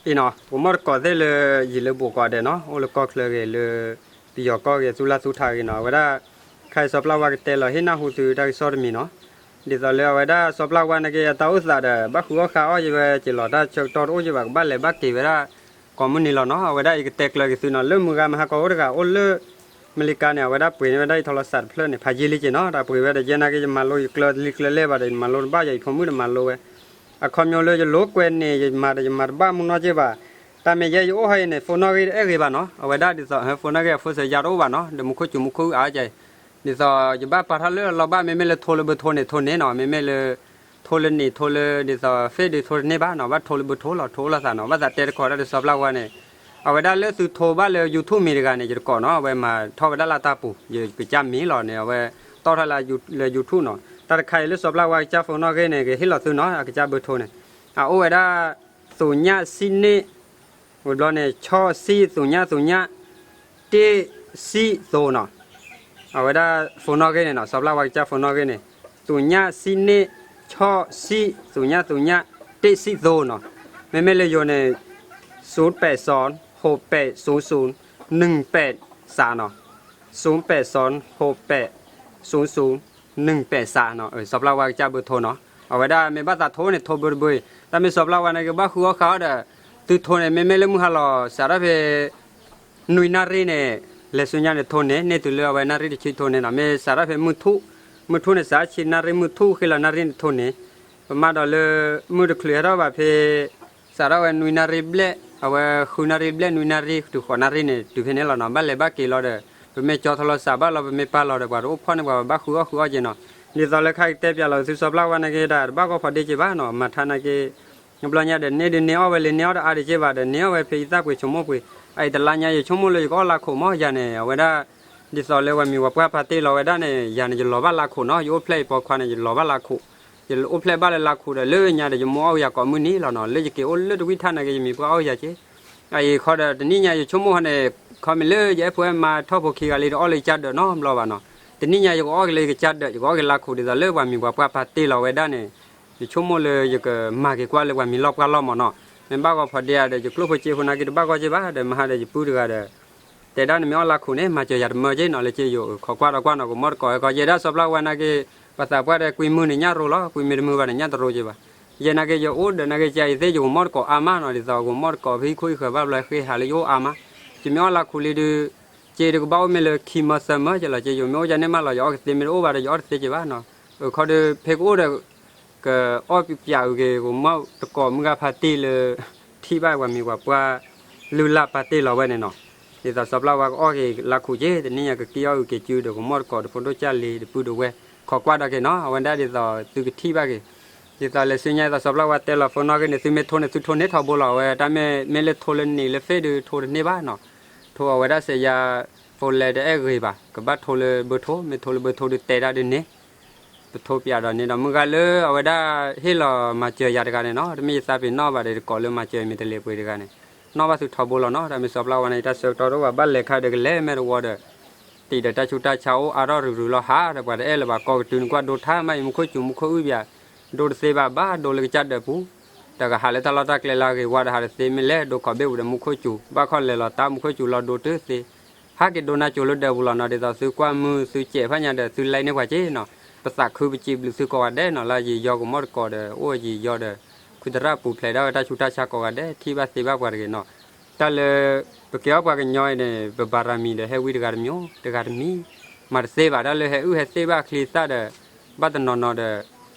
အံၤနီၤ ပကမီၣ်တကိးသ့ၣ်လၢ ယံာ်လၢဘူးကိးဂၤဒဲးနီၤ အိၣ်လၢကီၢ်ချၢဂ့ၤ လၢပယီၤကီၢ်ဂ့ၤ သူၣ်လၢ်သူၣ်ထးဂ့ၤနီၤ အဝဲဒၣ် ခဲအံၤစီၤပျၢ်ဝါကတဲလီၤဟ့ၣ်နၢ်ဟူသုတၢ်ကစီၣ်တမံၤနီၤ. ဒ်သိးလၢအဝဲဒၣ်စီၤပျၢ်ဝါန့ၣ်က့ အတၢ်အိၣ်သးဒီး ဘၣ်ဃုအီၣ်ဃါအီၣ်ယဝဲက့ၤလီၤ တၢ်ဆၢကတီၢ်တအိၣ်ယဘၣ် ကဘၣ်လဲၤဘၣ်က့ၤဝဲဒၣ် ကိးမုၢ်နံၤလီၤနီၤ. အဝဲဒၣ်အံၤကတဲကျၢၤက့ၤသုနီၤ လၢမုၢ်ဂၤမဟါကီအိၣ်တဂၤအိၣ်လၢ မလံၤကါန့ၣ် အဝဲဒၣ်ပှ့ၤန့ၢ်ဝဲဒၣ်ယထိလီၤစးတဖျၢၣ်န့ၣ် ဖးယံာ်လံက့ၤနီၤ တၢ်ပှ့ၤဝဲဒီးယဲနာ်က့ ယမၤလိယကျၢၤလံကျၢၤလဲၢ်ဘၣ်ဒီး ယမၤလိတဘၣ်ယၤ ယဖိမုၣ်တမၤလိဝဲ အခီပညီလၢယလိၤကွဲန့ၣ် ယမၤဒီးယမၤတဘၣ်မူနီၢ်က့ဘၣ်. တၢ်မ့ၢ်ယဲယအိၣ်ဟီအံၤန့ၣ် ဖိနီၣ်ဂံၢ်တအဲၣ်ဂ့ၤဘၣ်နီၤ အဝဲဒၣ်ဒ်သိး ဖိနီၣ်ဂံၢ်အဖိစၢၤယါတအိၣ်ဘၣ်နီၤ ဒီးမူခိၣ်စူၤမူခိၣ်အါကဲ ဒ်သိးယဘၣ်ပာ်ထီၣ်လၢအလီၤဘၣ် မ့မ့ၢ်လၢထိလၢဘၢထိန့ၣ် ထိန့ၣ်နီၤ မ့မ့ၢ်လၢ ထိလၢန့ၣ် ထိလၢဒ်သိး Facebook ထိတန့ၢ်ဘၣ်နီၤ ဘၣ်ထိလၢဘၢထိလီၤ ထိအိၣ်လိာ်သးနီၤ ဘၣ်သးတဲတကိးတၢ်ဒီးစီၤပျၢ်ဝါန့ၣ် အဝဲဒၣ်လၢသုထိဘၣ်လၢ YouTube မံၤတဂၤန့ၣ် ယတကိးနီၤ အဝဲမၤထီၣ်ဝဲဒၣ်လၢတၢ်ပူၤ ယကစၢ်မံၤလီၤန့ၣ် အဝဲတီၣ်ထီၣ်လၢ လၢ YouTube နီၤ တၢ်တခါအံၤလၢစီၤပျၢ်ဝါကစၢ်ဖိနီၣ်ဂံၢ်န့ၣ် ကဟ့ၣ်လီၤသုနီၤ အကစၢ်ဘၢထိန့ၣ် အအိၣ်ဝဲဒၣ် သုးညၣ် စံးန့ၢ် ဝံၤဘျီန့ၣ် ဆီၣ် စံး သုးညၣ် သုးညၣ် တ့ၢ် စံး သိနီၤ အဝဲဒၣ် ဖိနီၣ်ဂံၢ်န့ၣ်နီၤ စီၤပျၢ်ဝါကစၢ်ဖိနီၣ်ဂံၢ်န့ၣ် သုးညၣ် စံး န့ၢ် ဆီၣ် စံး သုးညၣ် သုးညၣ် တ့ၢ် စံး သိနီၤ မ့မ့ၢ်လၢယိၤန့ၣ် ศูนย์แปดสอง หกแปดศูนย์ศูนย์ หนึ่งแปดสาม နီၤ ศูนย์แปดสอง หกแปดศูนย์ศูนย์ หนึ่งแปดสาม နီၤ စီၤပျၢ်ဝါကစၢ်ဘၢထိနီၤ အဝဲဒၣ်မ့ၢ်ဘၣ်သးထိန့ၣ် ထိဘၢတဘၢအံၤ တၢ်မ့ၢ်စီၤပျၢ်ဝါန့ၣ်က့ ဘၣ်ဃုအီၣ်ဃါအီၣ်ဒီး သုထိန့ၣ် မ့မ့ၢ်လၢမုၢ်ဟါလီၤ စးထီၣ်ဖဲ နွံနၣ်ရံၣ်န့ၣ် လဲၤဆူညါန့ၣ်ထိန့ၣ် န့ၢ်တုၤလၢအဝဲနၣ်ရံၣ်တဆံထိန့ၣ်နီၤ မ့ၢ်စးထီၣ်ဖဲမုၢ်ထူၣ် မုၢ်ထူၣ်န့ၣ် စးဆံနၣ်ရံၣ် မုၢ်ထူၣ်ဃ့လီၤနၣ်ရံၣ်န့ၣ်ထိန့ၣ် ပမၤဒီးလၢ မုၢ်တချုးဟဲထီၣ်ဘၣ်ဖဲ စးထီၣ်ဝဲနွံနၣ်ရံၣ်ဘျဲၣ် အဝဲဃုနၣ်ရံၣ်ဘျဲၣ် နွံနၣ်ရံၣ်တုၤဃိးနၣ်ရံၣ်န့ၣ် တုၤဖဲန့ၣ်လီၤနီၤ ဘၣ်လဲၤဘၣ်က့ၤလီၤဒီး ပမ့ၢ်ကၠီထီၣ်လီၤစးဘၣ်လီၤ ပမ့ၢ်ပာ်လီၤဒီး ပှၤတအိၣ်ဖီၣ်န့ၢ်ပှၤ ပဘၣ်ဃုအီၣ်ဃုအီၣ်က့နီၤ ဒ်သိးလၢခဲအံၤကတဲပၠးလီၤသုစီၤပျၢ်ဝါန့ၣ်က့ဒီး တဘၣ်ဂီၢ်ဖီဒ့က့ဘၣ်နီၤ မၤထါန့ၣ်က့ ဘျီညါဒီးန့ၢ်ဒုးန့ၢ်အီၣ်ဝဲ လၢန့ၢ်အီၣ်တအါဒံးက့ဘၣ်ဒီး န့ၢ်အီၣ်ဝဲဖဲယသးပှ့ၤဆိကမိၣ်ပှ့ၤ အအံၤတလါညါ ယဆိကမိၣ်လၢယကအီၣ်လါခိၣ်မး ယၤန့ၣ် အဝဲဒၣ် ဒ်သိးလၢပှၤမံၤပှၤပှၢ်ပာ်တ့ၢ်လီၤဝဲဒၣ်န့ၣ် ယၤန့ၣ် ယလီၤဘၣ်လါခိၣ်နီၤ ယအိၣ်ဖျဲၣ်အံၤပိာ်ခွါန့ၣ် ယလီၤဘၣ်လါခိၣ် ယအိၣ်ဖျဲၣ်ဘၣ်လၢလါခိၣ်ဒီး လၢညါဒီး ယမိၢ်အီၣ်ယၤကိးမုၢ်နံၤလီၤနီၤ လၢယက့ၤအိၣ်လၢတဝံၣ်ထၣ်န့ၣ်က့ ယမံၤပှၢ်အီၣ်ယၤက့ အအံၤခီဒီး တနံၣ်ညါယဆိကမိၣ်ဟီန့ၣ် ခီမ့ၢ်လၢယအဲၣ်ဖိအဲၣ်မါထီၣ်ဖိခံဂၤလံဒီး အီၣ်လၢယကစၢ်ဒၢးနီတဘျီဘၣ်နီၤ တနံၣ်ညါယကအီၣ်က့ၤလၢယကစၢ်ဒၢး ယကအီၣ်က့ၤလါခိၣ်ဒ်သိးလၢပှၤမံၤပှၤပှၢ်ပာ်တ့ၢ်လီၤဝဲဒၣ်န့ၣ် ယဆိကမိၣ်လၢယကမၤက့ၤကွၢ်လၢပှၤမံၤလီၢ်ပှၢ်လီၢ်မးနီၤ မ့ၢ်ဘၣ်ဂီၢ်ဖီဒ့ဧါဒီး ယကျိၣ်ဖိစ့ဖိနာ်က့ တဘၣ်ဂီၢ်က့ဘၣ်ဒီး မဟါဒီးယပုၢ်တဂၤဒီး တဲဒၣ်န့ၣ်မ့ၢ်အီၣ်လါခိၣ်န့ၣ် မၤစၢၤယၤတမၢက့နီၤ လၢက့ယိၤ ခိးကွၢ်ဒီးကွၢ်နီၤ ကမိၢ်တကိးဟဲကီး ယဲဒၣ်စီၤပျၢ်ဝါနာ်က့ ပှၤသးပှၢ်ဒီးကွံမုၢ်န့ၣ်ညၣ်ရိၤလီၤ ကွံမ့ၢ်တမုၢ်ဘၣ်န့ၣ် ညၣ်တရိၤက့ဘၣ် ယဲနာ်က့ ယအိၣ်ဒီးနာ်က့ ကဲအံၤသ့ၣ် ယကမိၢ်တကိးအါမးနီၤ ဒ်သိးကမိၢ်တကိးဖဲဟံၣ်ခိၣ်ဟံၣ်ဃၢၤဘၣ်ဘျီဃ့ဟးလၢယအိၣ်အါမး ယမ့ၢ်အီၣ်လါခိၣ်လံဒုး က့ဒုးကဘၣ်အိၣ်မ့ၢ်လၢခံမၢသၢမၢက့လီၤ က့ယိၤမ့ၢ်အိၣ်ယၤန့ၣ်မးလီၤ ယအီၣ်ကသ့မ့ၢ်တအိၣ်ဘၣ်ဒီး ယအီၣ်တသ့က့ဘၣ်နီၤ အခီဒီး ဖဲကအိၣ်ဒီး ကအီၣ်ပၠးအုးက့ၤ ကမိၢ်တကိးမုၢ်ဂၤဖးတ့ၢ်လၢ ထံၣ်ဘၣ်ပှၤမံၤပှၤပှၢ် လုၢ်လၢ်ပာ်တ့ၢ်လီၤဝဲန့ၣ်နီၤ ဒ်သိးစီၤပျၢ်ဝါကအီၣ်က့ၤလါခိၣ်က့ တနံၣ်ညါကက့အီၣ်အုးက့ၤစုဒီး ကမိၢ်တကိးဒီးဖိဒိၣ်ကၢ်လံၤဒီးပုၢ်ဒီးဝဲၢ် ခိးကွၢ်ဒီးက့ၤနီၤ အဝဲဒၣ်ဒ်သိးသုကထံၣ်ဘၣ်က့ၤ ဒ်သိးလဲၤဆူညါဒ်သိးစီၤပျၢ်ဝါတဲလီၤ ဖိနီၣ်ဂံၢ်န့ၣ် သုမ့ၢ်ထိန့ၣ် သုထိန့ၢ်ထီဘိလီၤ အဝဲတၢ်မ့ၢ် မ့ၢ်လၢထိလၢန့ၣ်လၢ Facebook ဒုးထိတန့ၢ်ဘၣ်နီၤ ထိအဝဲဒၣ်စဲးယၤ ဖိလဲတအဲၣ်ဂ့ၤဘၣ် ကဘၣ်ထိလၢဘၢထိ မ့ၢ်ထိလၢဘၢထိဒုးတဲဒၣ်ဒုးန့ၣ် ပထိပၠးဒီးန့ၣ်ဒီး မုၢ်ဂၤလၢအဝဲဒၣ်ဟ့ၣ်လီၤမၤစၢၤယၤတဂၤန့ၣ်နီၤ တမ့ၢ်ယသးပ့ၤနီၣ်ဘၣ်ဒီး တကိးလၢမၤစၢၤမ့ၢ်တလ့ၤပှ့ၤတဂၤန့ၣ် နီၣ်ဘၣ်သုထီဘိလီၤနီၤ တၢ်မ့ၢ်စီၤပျၢ်ဝါန့ၣ် တၢ်ဆၢကတီၢ်တအိၣ်ဘၣ် ဘၣ်လဲၤခါဒီးကလဲၤမဲာ်တဝီဒီး တံာ်ဒီးတၢ်ဆူးတၢ်ဆါအိၣ်အါထီၣ်ရုးရုးလီၤဟးဒီး ပှၤတအဲၣ်လၢၤဘၣ် ကိးကတုၤနကွၢ်ဒိထါမး ယမူခိၣ်စူၤမူခိၣ်အုၣ်ပၠး ဒိတသ့ဘၣ် ဘၣ်ဒိလၢကစၢ်ဒၢးပူၤ တကဟးလၢတၢ်လီၢ်တၢ်ကျဲလၢအဂ့ၤဝါဒီး ဟးတသ့ မ့ၢ်လဲၤဒိခီၣ်ဘ့ၣ်ပူၤဒီး မူခိၣ်စူၤ ဘၣ်ခီလဲၤလီၤတၢ် မူခိၣ်စူၤလီၤဒိတုၤသ့ ဟးက့ၤဒိနါစိၤလၢဒၢးပူၤလီၤနီၤ ဒ်သိးသုကွၢ်မုၢ်သုစဲးဖးညါဒီး သုလဲန့ၢ်ပှၤက့နီၤ ပသးခုပစံးဘျုးသုကိးဂၤဒဲးနီၤ လၢယယီကမိၢ်တကိးဒီး အိၣ်ယယီဒီး ခွံသရၣ်ပူၤဖျဲးဒၣ်ဝဲတၢ်ဆူးတၢ်ဆါကိးဂၤဒဲး ထံၣ်ဘၣ်သ့ဘၣ်ပှၤတဂ့ၤနီၤ တၢ်လၢ ပကဲအီၣ်ပှၤကညီအံၤန့ၣ် ပဘၣ်ရၤမံၤဒီးဟဲဝံတဂၤတမံၤ တဂၤတမံၤ မၤတသ့ဘၣ် တၢ်လၢဟဲအုၣ်ဟဲသ့ဘၣ်ချံသၣ်ဒီး ဘၣ်တနီၤနီၤဒီး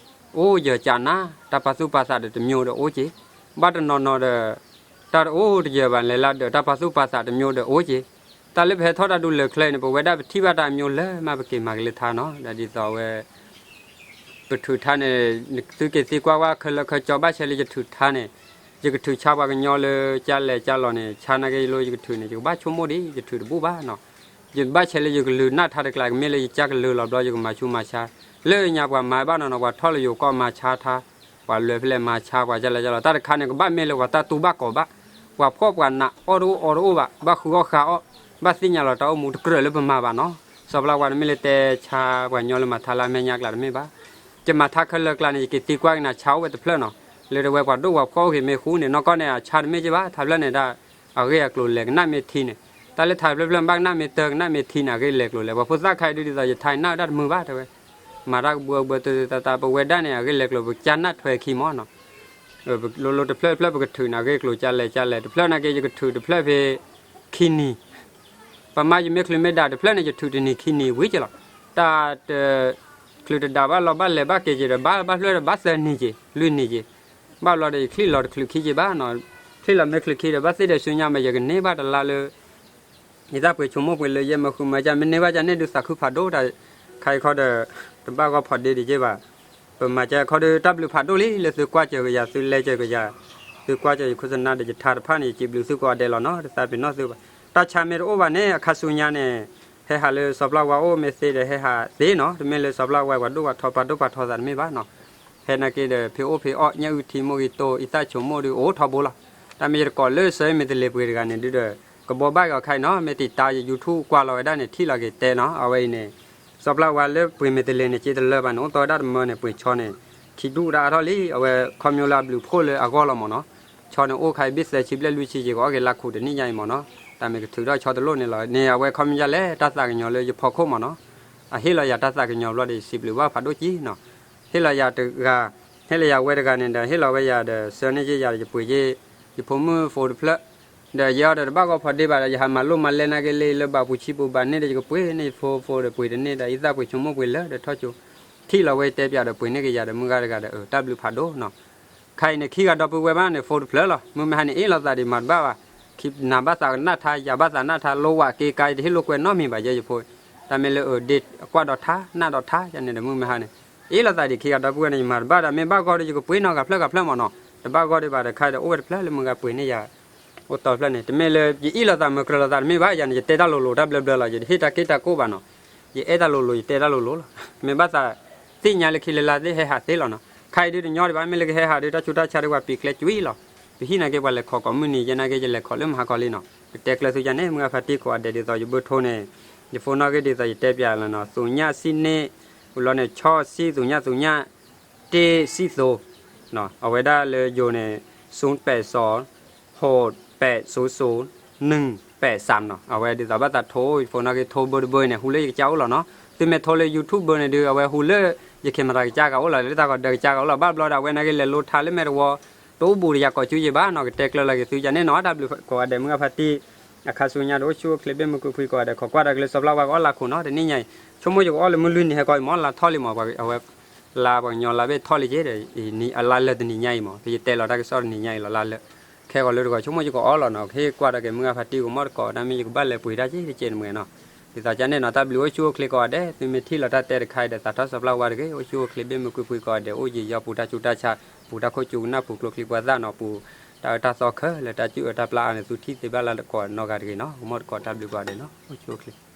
အိၣ်ယၢၤကးနါ တၢ်ပာ်သူၣ်ပာ်သးဒီးတမျိုးဒီးအိၣ်က့ၤ ဘၣ်တနီၤနီၤဒီး တၢ်တအိၣ်တယၢၤဘၣ်လဲၤလၢဒၢး တၢ်ပာ်သူၣ်ပာ်သးတမျိုးဒီးအိၣ်က့ၤ တၢ်လၢပဟဲထီၣ်တၢ်ဒူလၢာ်ချၢအံၤန့ၣ် ပဝဲဒၣ်ပထံၣ်ဘၣ်တၢ်အမျိုးလၢမး ပက့ၤမၤက့ၤလၢထါနီၤ ဒီးဒ်သိးဝဲ ပထုးထါန့ၣ် သုက့ၤသံကွၢ်ဝဲခဲလၢာ်ခဲဆ့ဘၣ်ဆဲးလၢယထုးထါန့ၣ် ယကထုးဆါပှၤကညီလၢကၢ်လဲၣ်ကၢ်လီၤန့ၣ် ဆါနာ်က့လၢယကထုးန့ၣ် ယကဘၣ်ဆိကမိၣ်ဒံး ယထုးတဘူၣ်ဘၣ်နီၤ ယဘၣ်ဆဲးလၢယကလုာ်နၢ်ထါတကျါ ကမ့ၢ်လၢယကၢ်ကလုာ်လီၤဘျီ ယကမၤဆူးမၤဆါ လၢညါပှၤမၤဘၣ်နီၤနီၤ ပှၤထီၣ်လၢယိၤကီၢ်မၤဆါထါ ပှၤလဲၤဖဲလဲၣ်မၤဆါ ပှၤကၢ်လဲၣ်ကၢ်လီၤ တၢ်တခါန့ၣ် ကဘၣ်မ့ၢ်လၢပှၤတၢ်တူၢ်ဘၣ်ကီးဘၣ် ပှၤဖှီၣ်ပှၤနးအီၣ်တအိၣ်အီတအိၣ်ဘၣ် ဘၣ်ဃုအီၣ်ဃါအီၣ် ဘၣ်သ့ၣ်ညါလီၤတၢ်အိၣ်မူ တကြၢးလၢပမၤဘၣ်နီၤ စီၤပျၢ်ဝါန့ၣ်မ့ၢ်လၢတဲဆါပှၤကညီလၢမၤထါလၢအမဲာ်ညါကျါတမ့ၢ်ဘၣ် ယမၤထါခဲလၢာ်ကျါန့ၣ် ယက့ၤသံကွၢ်က့ၤနၤ ဆါအိၣ်ဝဲတဖျၢၣ်နီၤ လၢတဝဲပှၤဒိၣ်ပှၤဖှီၣ်အိၣ်က့ၤမ့ၢ်ဃူန့ၣ် နီၢ်ကီၢ်န့ၣ် အဆါတမ့ၢ်က့ဘၣ် ထါဖျၢၣ်န့ၣ်ဒၣ် အဂ့ၢ်အကျိၤလဲၤကနၣ်မ့ၢ်ထံန့ၣ်, တၢ်လၢထါဖျၢၣ်ဖျၢၣ်ဘၣ်ကနၣ်မ့ၢ်တၢ်ကနၣ်မ့ၢ်ထံန့ၣ် အဂ့ၢ်လဲၤကျိၤလဲၤ ပှၤဖိသၣ်ခါအံၤဒုးဒ်သိး ယထါနၢ်တၢ်တမုာ်ဘၣ်တဲဝဲ, မၤတၢ်ကဘှီဘှီတတတ ပဝဲဒၣ်န့ၣ် အဂ့ၢ်လဲၤကျိၤ ပကနၣ်ထွဲခံမၢ်နီၤ လိၤလိၤတဖျၢၣ်တဖျၢၣ်ပကထုးန့ၣ် အဂ့ၢ်ကျိၤကလဲၤကလဲၤ တဖျၢၣ်နာ်က့ ယကထုးတဖျၢၣ်ဖဲ ခံနံၤ, ပမါယမ့ၢ်ချုးမ့ၢ်ဒၣ်တဖျၢၣ်န့ၣ် ယထုးတနံၤခံနံၤဝံၤက့လီၤ. တၢ်တ ချုးတဒၣ်ဘၣ်လီၤဘၣ်လဲၤဘၣ်က့ၤက့ၤဒီး ဘၣ်ဘၣ်ဖျၢၣ်ဒီးဘၣ်သၢနံၤက့ၤ လွံၢ်နံၤက့ၤ, ဘၣ်ဘျီဒီးယချံၣ်လီၤတချုးခံက့ၤဘၣ်နီၤ, ချံၣ်လီၤမ့ၢ်ချုးခံဒီး ဘၣ်သ့ၣ်ဒီးဆူညါမး ယကန့ၢ်ဘၣ်တလါလၢ ယသးပှ့ၤဆိကမိၣ်ပှ့ၤလၢယဲၢ်မၢဃုမၢ ကမ့ၢ်န့ၢ်ဘၣ်ကန့ၣ်ဒုးသးခုဖးဒိၣ်တၢ်, ခါအံၤခီဒီး တဘၣ်ဂီၢ်ဖီဒ့ဒံးက့ဘၣ်, ပမၤကခီဒီးတၢ်ဘျုးဖးဒိၣ်လံ လၢသုကွၢ်စၢၤကယၤ သုလဲကၢၤကယၤ, သုကွၢ်စၢၤယခိၣ်စနါဒီးယထါတဖၣ်န့ၣ် ယစံးဘျုးသုကိးဂၤဒဲးလီၤနီၤ တသးပ့ၤနီၣ်သုဘၣ်, တၢ်ဆါမ့ၢ်တအိၣ်ဘၣ်န့ၣ် အခါဆူညါန့ၣ် ဟဲဟးလၢစီၤပျၢ်ဝါအိၣ်မ့ၢ်သ့ဒီး ဟဲဟးသ့နီၤ တမ့ၢ်လၢစီၤပျၢ်ဝါပှၤဒိၣ်ပှၤထီပှၤဒိၣ်ပှၤထီသးတမ့ၢ်ဘၣ်နီၤ, ဟဲနာ်က့ဒီး ဖံအိၣ်ဖံအီၣ် ညၣ်အုၣ်ထံမိၢ်ဂ့ၤတိၢ် အံသၣ်ဆိကမိၣ်ဒုးအိၣ်ထီဘိလီၤ, တၢ်မ့ၢ်ယတကိးလၢစၢၤမ့ၢ်တလ့ၤပှ့ၤတဂၤန့ၣ်ဒုးဒီး ကဘီဘၣ်က့ၤအီၤခါအံၤနီၤ မ့ၢ်တံာ်တာ်ယ YouTube ကွၢ်လီၤဝဲဒၣ်န့ၣ် ထံၣ်လီၤက့ၤတဲနီၤ အဝဲအံၤန့ၣ် စီၤပျၢ်ဝါလၢပှ့ၤမ့ၢ်တလ့ၤန့ၣ် က့တလၢဘၣ်န့ၣ် အိၣ်သီဝဲဒၣ်တမၢန့ၣ် ပှ့ၤဆီန့ၣ် ခံဒူၣ်ဒၣ်အါထီၣ်လံ အဝဲခီဖျိလၢအဘျုးဖှိၣ်လၢအဂီၢ်လီၤမၢ်နီၤ, ဆီန့ၣ်အိၣ်ခါအံၤဘ့ၣ်သၢဆံဘျဲၣ်လွံၢ်ဆံက့ၤ ကအီၣ်က့ၤလါခူးတနံၣ်ညါအံၤမၢ်နီၤ, တၢ်မ့ၢ်ကထုးထီၣ်ဆီတလိၣ်န့ၣ်လီၤန့ၣ် အဝဲခီပညီလဲၣ် တၢ်သးကညီၤလၢယဖီခိၣ်မၢ်နီၤ, အဟ့ၣ်လီၤယၤတၢ်သးကညီၤဘျီဒီး ယစံးဘျုးဘၣ်ဖးဒိၣ်ကံနီၤ, ဟ့ၣ်လီၤယၤတဂၤ ဟ့ၣ်လီၤယၤဝဲတဂၤန့ၣ်ဒီး ဟ့ၣ်လီၤဝဲယၤဒီး ဆှၢန့ၢ်က့ၤယၤဒီး ယပှ့ၤက့ၤ ယဖိမုၣ်ဖိတဖျၢၣ် ဒီးယဲအီၤဒီးတဘၣ်ဂီၢ်ဖီဒ့ဘၣ်ဒီး ယဟးမၤလိမၤလဲနာ်က့လၢ လၢဘၣ်ပူၤဆံးပူၤဘၣ်န့ၣ်ဒီး ယကပှ့ၤန့ၢ်ယဖိဖိဒီးပှ့ၤတန့ၢ်ဒီး အံသၣ်ပှ့ၤဆိကမိၣ်ပှ့ၤလၢဒီးထီၣ်ကၠိ ထံၣ်လီၤဝဲတဲပၠးဒီးပှ့ၤန့ၢ်က့ၤယၤဒီး မုၢ်ဂၤတဂၤဒီး အၢ တၢ်ဘျုးဖးဒိၣ်နီၤ, ခါအံၤန့ၣ် ခံဂၤဒီပုၢ်ဝဲၢ်ဘၣ်န့ၣ် ဖိတဖျၢၣ်လီၤ မုၢ်မ့ၢ်ဟါန့ၣ် အ့ၣ်လိာ်သးဒံးမၤတဘၣ်ဘၣ်, ခံနၤဘၣ်သးကနၣ်ထါ ယၤဘၣ်သးနၣ်ထါ လိဝးက့ကါ ယတဟ့ၣ်လိာ်ကွဲနီတမံၤဘၣ် ယဲယဖိ, တၢ်မ့ၢ်လၢအဒ့ကွၢ်ဒီးထါ နၢ်ဒီးထါယၤန့ၣ်ဒီး မုၢ်မ့ၢ်ဟါန့ၣ် အ့ၣ်လိာ်သးဒံး ခံဂၤဒီပုၢ်ဝဲၢ်န့ၣ် ယမၤတဘၣ်ဒီး မ့ၢ်ဘၣ်ဂီၢ်ဒီး ယကပှ့ၤနီၢ်ဂၤဖျၢၣ်ဂၤဖျၢၣ်မၢ်နီၤ, တဘၣ်ဂီၢ်ဒံးဘၣ်ဒီး ခါဒီးအိၣ်ဝဲတဖျၢၣ်လၢမုၢ်ဂၤပှ့ၤန့ၢ်ယၤ အိၣ်တီဖျၢၣ်န့ၣ် တမ့ၢ်လၢ ယအ့ၣ်လိာ်သးမုာ်ကြၢးလိာ်သးတမ့ၢ်ဘၣ် ယၤန့ၣ် ယတဲတၢ်လိၤလိၤတၢ်ဘျၢဘျၢလီၤ ယတဟ့ၣ်တၢ်က့ၣ်တၢ်ကိၣ်ဘၣ်နီၤ, ယအဲၣ်တၢ်လိၤလိၤ ယတဲတၢ်လိၤလိၤလီၤ, မ့ၢ်ဘၣ်သး သ့ၣ်ညါလၢခံလၢလါသ့ၣ်ဟဲဟးသ့လီၤနီၤ, ခါအံၤဒုးတညီဒံးဘၣ် မ့ၢ်လၢကဟဲဟးဒုး တၢ်ဆူးတၢ်ဆါဒုး ပှၤပံာ်ကျဲကွံာ်လီၤ, ပဟံၣ်နာ်က့ ပှၤလဲၤခိးကိးမုၢ်နံၤ ယဲနာ်က့ ယလဲၤခိးလၢမဟါကီလံနီၤ, ကတဲကျၢၤသုယၤန့ၣ် မုၢ်ဂၤဖါတံၢ်ကိးဂၤဒဲးဒ်သိး ယဘုထိန့ၣ် ယဖိနီၣ်ဂံၢ်ဒ်သိး ယတဲပၠးလီၤနီၤ သုးညၣ်စံၣ်န့ၣ် ဝံၤလီၤန့ၣ် ဆီဆံၣ် သုးညၣ် သုးညၣ် တ့ၢ်စံၣ်သိ အဝဲဒၣ်လၢယိၤန့ၣ် သုပဲးစီ ဟိးပဲးစိစိ နုၢ်ပဲးစၢမ်နီၤ, အဝဲဒ်သိးဘၣ်သးထိ ယဖိနီၣ်ဂံၢ်ထိဘိတဘိအံၤန့ၣ် ဟူးလၢယကစၢ်အိၣ်လီၤနီၤ, သုမ့ၢ်ထိလၢ YouTube ဘိန့ၣ်ဒုး အဝဲဟူးလၢ ယခ့မတၤကစၢ်ဂၤအိၣ်လီၤ လၢတၢ်ကီၢ်ဒၢးကစၢ်ဂၤအိၣ်လီၤ, ဘၣ်ဘျီဒီး အဝဲနာ်က့လဲၤလိထါလၢမဲာ်တဝီ တအိၣ်ဘူးဒီးယၤကိးကၠူယံၤဘၣ်နီၤ, ကတဲကျၢၤလီၤက့ၤသုယၤန့ၣ်နီၤ, တၢ်ဘျုးကိးဂၤဒဲး မုၢ်ဂၤဖါတံၢ် အခါဆူညါဒီး အိၣ်ဆူၣ်အိၣ်ချ့ဘ့ၣ်မုာ်ကွံာ်ဖှံကိးဂၤဒဲး ခိးကွၢ်တၢ်က့ၤလၢစီၤပျၢ်ဝါကအီၣ်လါခူးနီၤ, တနံၣ်ညါအံၤ ဆိကမိၣ်ယကအီၣ်လၢမုၢ်လွံၢ်နံၤဟဲကီအံၤမၢ် လါထီၣ်လံမၢ်, အဝဲ လါပှၤကညီလါဘ့ၣ်ထီၣ်လံက့ၤဒီး အလါလၢာ်တနံၤညါအံၤမၢ်, ဖဲယတဲလီၤတၢ်ကစီၣ်တနံၤညါအံၤလီၤ လါလၢာ်, ခဲဂီၤလၢတဂီၤ ဆိကမိၣ်ယကအီၣ်လီၤနီၤ, ကဟ့ၣ်ကွၢ်တၢ်က့ၤ မုၢ်ဂၤဖါတံၢ်ကမီၣ်တကိး တၢ်မ့ၢ်ယကဘၣ်လဲၤပှ့ၤတၢ်က့ၤတကဲးတမှဲၤနီၤ, ဒ်သိးကန့ၣ်နီၤ, တၢ်ဘျုးအိၣ်ဆူၣ်အိၣ်ချ့ကိးဂၤဒဲး သုမ့ၢ်ထံၣ်လီၤတၢ်တဲတခါအံၤဒီး သးထီၣ်စီၤပျၢ်ဝါတဂ့ၤ, အိၣ်ဆူၣ်အိၣ်ချ့ဘ့ၣ်မုာ်ကွံာ်ဖှံကိးဂၤဒဲး အိၣ်ယံာ်ယီပူၤတၢ်ဆူးတၢ်ဆါ ပူၤတၢ်ခိၣ်စူၤကနၣ် ပူၤကျိချံပှၤသၣ်နီၤ, ပူၤတၢ်အၢတၢ်သီခဲလၢာ် တၢ်စူၢ်အၢတၢ်ပျၢ်အါန့ၣ် သုထံၣ်သ့ဘၣ်လၢတကိးနီၢ်ဂၤတဂ့ၤနီၤ, ကမီၣ်တကိး တၢ်ဘျုးကိးဂၤဒဲးနီၤ, အိၣ်ဆူၣ်အိၣ်ချ့